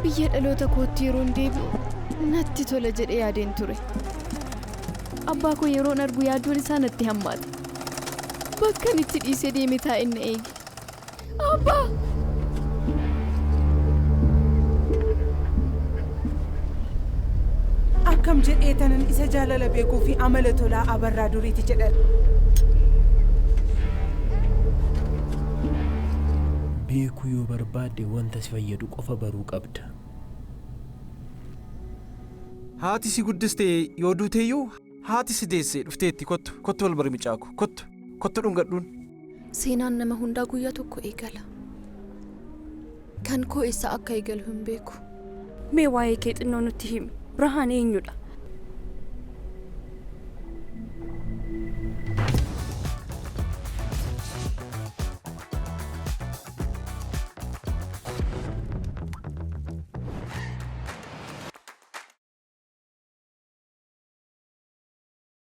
Biyya dhaloota kootti yeroon deebi'u natti tola jedhee yaadeen ture. Abbaa koo yeroon argu yaaddoon isaa natti hammaate. Bakkan itti dhiisee deeme taa'een na eege. Abbaa! Akkam jedhee tanan isa jaalala beekuu fi amala tolaa Abarraa Duriiti jedhan. Beekuu yoo barbaadde wanta si fayyadu qofa baruu qabda. Haati si guddiste yoo duuteyyuu haati si deesse dhufteetti kottu kottu wal bari mucaa ko kottu kottu dhungadhuun. Seenaan nama hundaa guyyaa tokko eegala. Kan koo eessaa akka eegalu hin beeku. Mee waa'ee kee xinnoo nutti himi. Birhaan eenyudha?